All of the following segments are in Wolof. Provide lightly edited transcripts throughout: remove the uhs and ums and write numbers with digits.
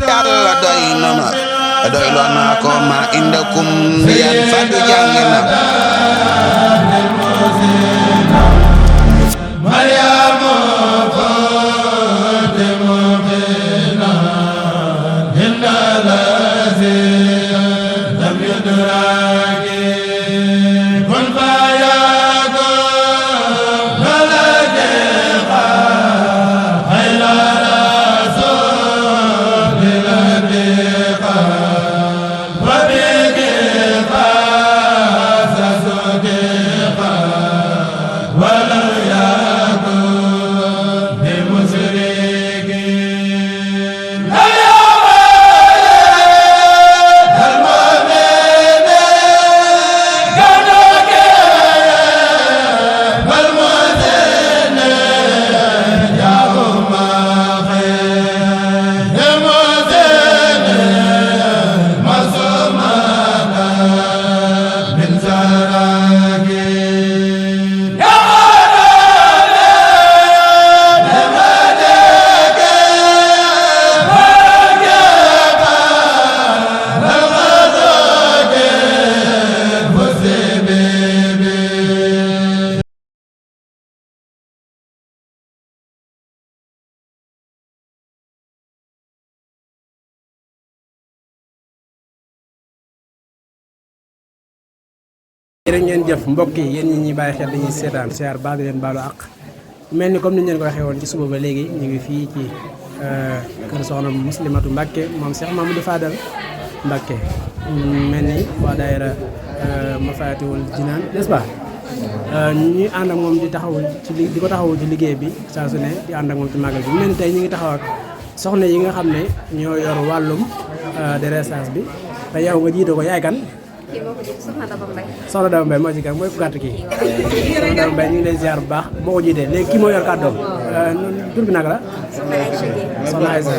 Yàlla doy na ma doy loo naa ko ma indakum yan fadu jàng na jërë ngeen jëf mbokk yi yéen ñi ñuy bàyyi xel dañuy seetaan siyaar baax di leen baalu àq mel ni comme ni ñu leen ko waxee woon ci suba ba léegi ñu ngi fii ci kër soxna Muslimatu Mbàkke moom Cheikh Mamadou Fadal Mbàkke mel ni waa daayira Mafatihul Jinaan n'est-ce pas ñuy ànd ak moom di ko taxawul ci liggéey bi saa su ne di ànd ak moom ci màggal bi mel ni tey ñu ngi taxaw ak soxna yi nga xam ne ñoo yor wàllum dressage bi te yow nga jiite ko yaay kan Soxna Daba Mbaye. Soxna Daba Mbaye moo ci kan mooy ku gàtt kii. Soxna Daba Mbaye ñu ngi lay ziar bu baax moo ko jiitee léegi kii moo yor kàddoom tur bi naka la. Soxna Aïssa Dieng. Soxna Aïssa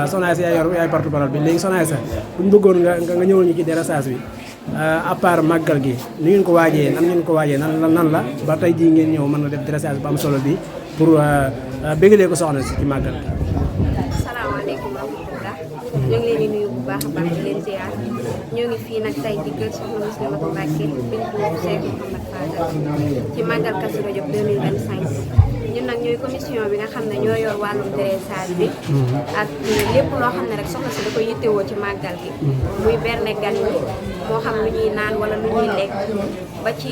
Soxna Aïssa yaay porte-parole bi léegi Soxna Aïssa bu ñu bëggoon nga ñëwal ñu ci dressage bi à part màggal gi ni ngeen ko waajee nan la ba tey jii ngeen ñëw mën nga def dressage bu am solo bi pour bégalee ko soxna si ci màggal gi. Asalaamaaleykum wa rahmatulah. ñoo ngi leen di nuyu bu baax a baax di leen ziar ñoo ngi fii nag tey di kër soxna Muslimatu Mbàkke bintu Cheikh Mouhamad Fadal ci màggal Kazu Rajab 2025 ñun nag ñooy commission bi nga xam ne ñoo yor wàllum dressage bi ak lépp loo xam ne rek soxna si da koy yittewoo ci màggal gi muy berne gan yi moo xam lu ñuy naan wala lu ñuy lekk ba ci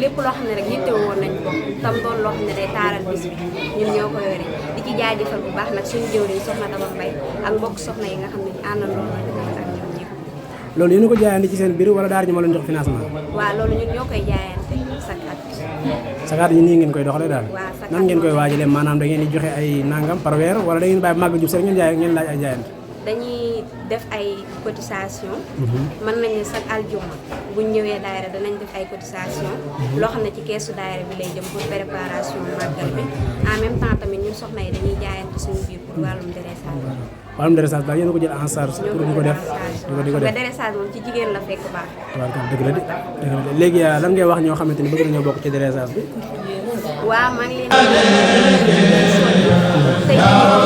lépp loo xam ne rek yittewoo nañ ko tam doon loo xam ne day taaral bis bi ñun ñoo ko yore di ci jaajëfal bu baax nag suñu jëwriñ soxna Daba Mbaye ak mbokk soxna yi nga xam ne àndandoo nañ ko ak ñoom ñëpp. loolu yéen a ko jaayante ci seen biir wala daara ñu ma leen jox financement. waaw loolu ñun ñoo koy jaayante sakaat yi nii ngeen koy doxalee daal. waaw sakaat nan ngeen koy waajalee maanaam da ngeen di joxe ay nangam par weer wala da ngeen bàyyi màgg jub seen ngeen laaj ay jaayante. dañuy def ay cotisation mën nañu sax aljuma buñ ñëwee daayira danañ def ay cotisation loo xam ne ci keesu daayira bi lay jëm pour préparation màggal bi en même temps tamit ñun soxna yi dañuy jaayante suñu biir pour wàllum dressage. wàllum dressage daal yéen a ko jël en charge pour di ko def di ko def dressage moom ci jigéen la fekk baax. waaw dëgg la de léegi lan ngay wax ñoo xamante ni bëgg nañoo bokk ci dressage bi. waaw maa ngi leen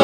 di